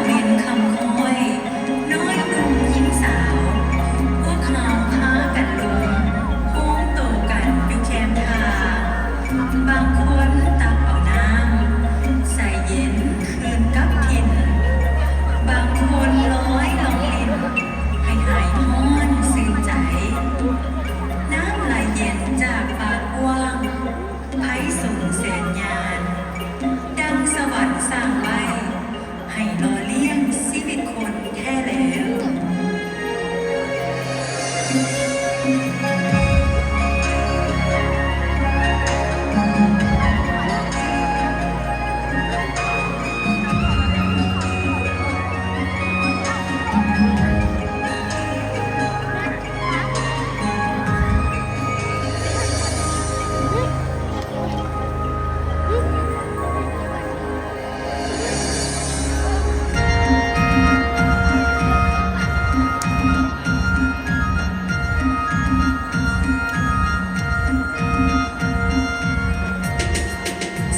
ເປັນຄຳຄ້ອຍ ນ້ອຍໜຸ່ມຍິງສາວ ພວກເຮົາພາກັນລົງໂຮມໂຕກັນຢູ່ແຄມທ່າ. ບາງຄົນຕັກເອົານ້ຳໃສເຢັນຄືນກັບຖິ່ນ, ບາງຄົນລອຍລ່ອງຫຼິ້ນໃຫ້ຫາຍຮ້ອນຊື່ນໃຈ. ນ້ຳໄຫຼເຢັນຈາກປ່າກວ້າງ ໄພສູງແສນຍານ ດັ່ງສະຫວັນສ້າງໄວ້ ໃຫ້ຫຼໍ່ລ້ຽງຊີວິດຄົນແທ້ແລ້ວ.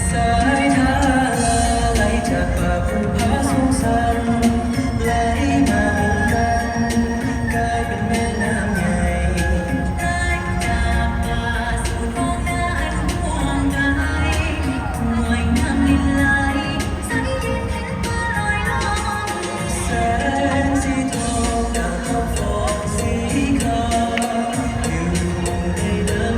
ສາຍທາລາໄຫຼຈາກປ່າພູຜາສູງຊັນ ໄຫຼມາຮ່ວມກັນ ກາຍເປັນແມ່ນ້ຳໃຫຍ່ ໄຫຼຈາກປ່າສູ່ທົ່ງນາອັນກວ້າງໄກ ຫ້ວຍນ້ຳລິນໄຫຼ ໃສເຢັນເຫັນປ່າລອຍລ່ອງ ແສງສີທອງຈາກທ້ອງຟ້າສີຂາວ ຢູ່ໃນນ້ຳ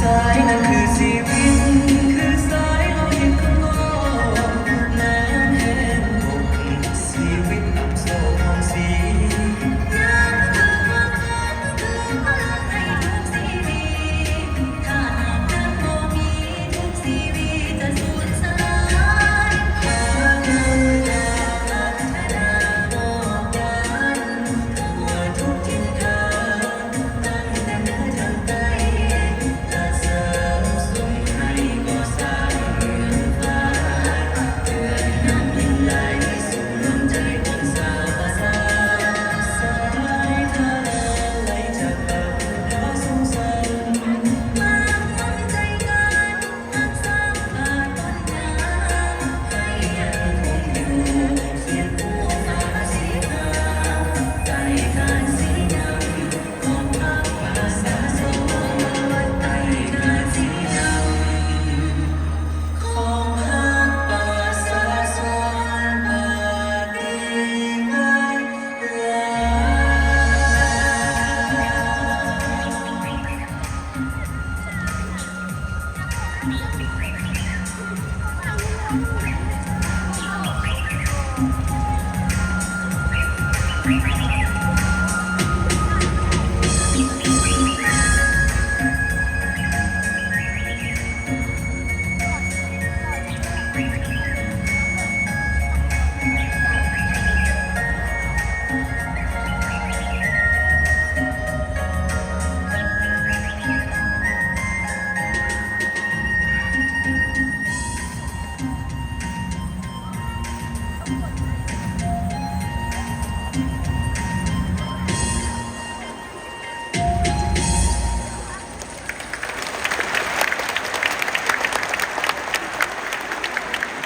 ສາຍນ້ຳຄືຊີວິດ ຄືສາຍໂລຫິດຂອງໂລກ ນ້ຳແຫ່ງອົບ ຊີວິດອັບໂສພອງສີ ນ້ຳຄືຄວາມຝັນ ຄືພະລັງໃຫ້ທຸກຊີວິດ ຖ້າຫາກນ້ຳບໍ່ມີ ທຸກຊີວິດຈະສູນສາຍ ຫາກນ້ຳ